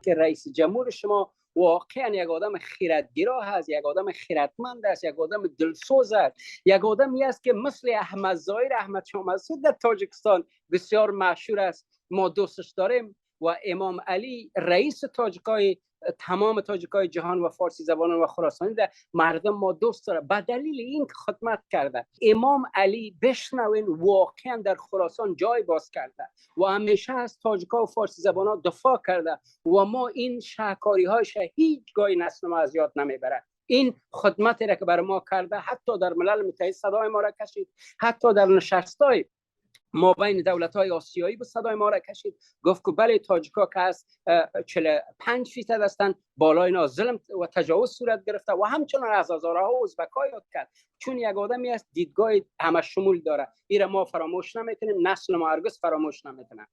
که رئیس جمهور شما واقعا یک آدم خیرتگرا هست، یک آدم خیرتمند است، یک آدم دلسوز است، یک آدمی است که مثل احمد ظاهر، احمد شاه مسعود در تاجیکستان بسیار مشهور است، ما دوستش داریم. و امام علی رئیس تاجیکای، تمام تاجیکای جهان و فارسی زبانان و خراسانی در مردم ما دوست داره به دلیل این که خدمت کرده. امام علی بشنوین واقعا در خراسان جای باز کرده و همیشه از تاجیکا و فارسی زبانان دفاع کرده و ما این شهکاری هایش هیچگاهی نسل ما از یاد نمیبره. این خدمتی را که بر ما کرده، حتی در ملل متحد صدای ما را کشید، حتی در نشستای ما بین دولت های آسیایی به صدای ما را کشید، گفت که بله تاجیکا که از 45% هستند، بالای اینا ظلم و تجاوز صورت گرفته و همچنان از هزارها و ازبک‌ها یاد کرد. چون یک آدمی است دیدگاه همه شمول داره، این را ما فراموش نمیکنیم، نسل ما هرگز فراموش نمیکنه.